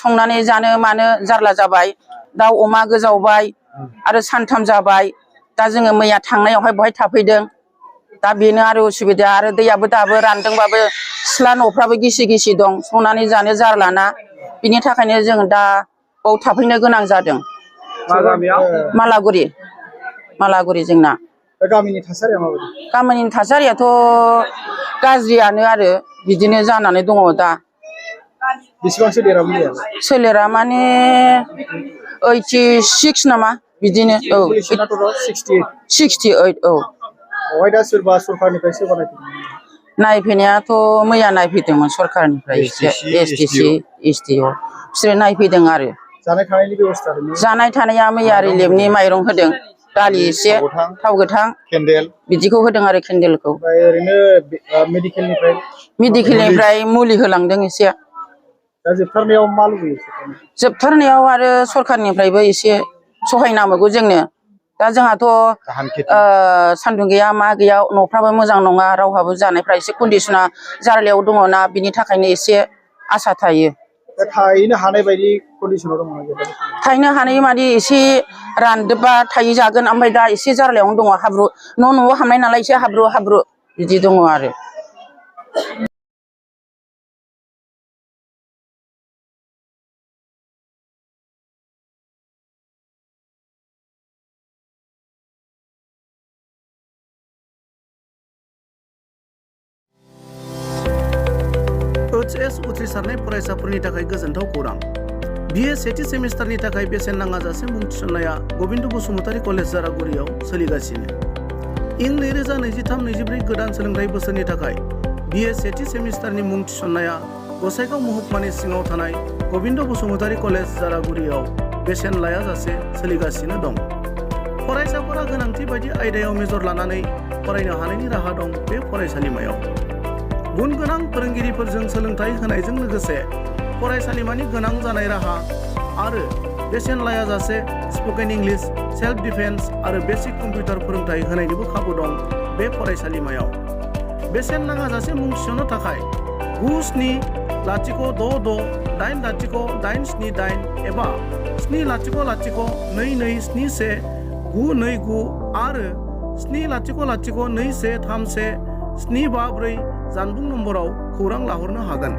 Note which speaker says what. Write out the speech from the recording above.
Speaker 1: संनानै जानो मानो जारला जाबाय दाउ अमा गोजावबाय आरो सानथाम जाबाय दा जोङो मैया थांनायावहाय बहाय थाफैदों दा बेनो आरो उसुबिदा आरो दैयाबो दाबो रानदोंबाबो सिथ्ला न'फ्राबो गिसि गिसि दं संनानै जानो जारलाना बिनि थाखायनो जों दा बाव थाफैनो गोनां जादों मालागुरि जोंना
Speaker 2: गामिनि थासारिया माबायदि
Speaker 1: गामिनि थासारियाथ' गाज्रियानो आरो बिदिनो जानानै दङ दा
Speaker 2: बेसेबांसो देरामोन
Speaker 1: सोलेरा माने 86 नामा बिदिनो औ 68 औ
Speaker 2: बहाय दा सोरबा सरखारनिफ्राय सोरबा
Speaker 1: नायफैनायाथ' मैया नायफैदोंमोन सरखारनिफ्राय SDC SDO बिसोरो नायफैदों आरो
Speaker 2: जानाय थानायनि बेबस्था
Speaker 1: जानाय थानाया मैया रिलिफनि माइरं होदों दालि एसे थाव गोथां
Speaker 2: केन्डेल
Speaker 1: बिदिखौ होदों आरो केन्डेलखौ
Speaker 2: ओरैनो
Speaker 1: मेडिकेलनिफ्राय मुलि होलांदों एसे
Speaker 2: दा जोबथारनायाव मा लुबैयो
Speaker 1: जोबथारनायाव आरो सरखारनिफ्रायबो एसे सहाय नांबावगौ जोंनो दा जोंहाथ' सान्दुं गैया मा गैया न'फ्राबो मोजां नङा रावहाबो जानायफ्रा एसे कन्डिसना जारलायाव दङना बिनि थाखायनो एसे आसा थायो
Speaker 2: थाहैनो हानाय बायदि कन्डिसनाव दङ
Speaker 1: थाहैनो हानाय मादि एसे रानदोबबा थाहैजागोन ओमफ्राय दा एसे जारलायावनो दङ हाब्रु न'आव हाबनाय नालाय एसे हाब्रु बिदि दङ आरो
Speaker 3: HS उथ्रिसारनाय फरायसाफोरनि थाखाय गोजोनथाव खौरां BA सेथि सेमिस्टारनि थाखाय बेसेन नाङाजासे मुं थिसननाया गबिन्द बसुमतारी कलेज जारागुरियाव सोलिगासिनो इं 2023-24 गोदान सोलोंथाइ बोसोरनि थाखाय BA सेथि सेमिस्टारनि मुं थिसननाया गसाइगाव महकुमानि सिङाव थानाय गबिन्द बसुमतारी कलेज जारागुरियाव बेसेन लायाजासे सोलिगासिनो दं फरायसाफोरा गोनांथि बायदि आयदायाव मेजर लानानै फरायनो हानायनि राहा दं बे फरायसालिमायाव गुन गोनां फोरोंगिरिफोरजों सोलोंथाइ होनायजों लोगोसे फरायसालिमानि गोनां जानाय राहा आरो बेसेन लायाजासे स्पकेन इंलिश सेल्फ डिफेन्स आरो बेसिक कम्पिउटार फोरोंथाइ होनायनिबो खाबु दं बे फरायसालिमायाव बेसेन नाङाजासे मुं थिसननो थाखाय 9706680878 एबा 7002271 आरो 700213174 जानबुं नम्बराव खौरां लाहरनो हागोन।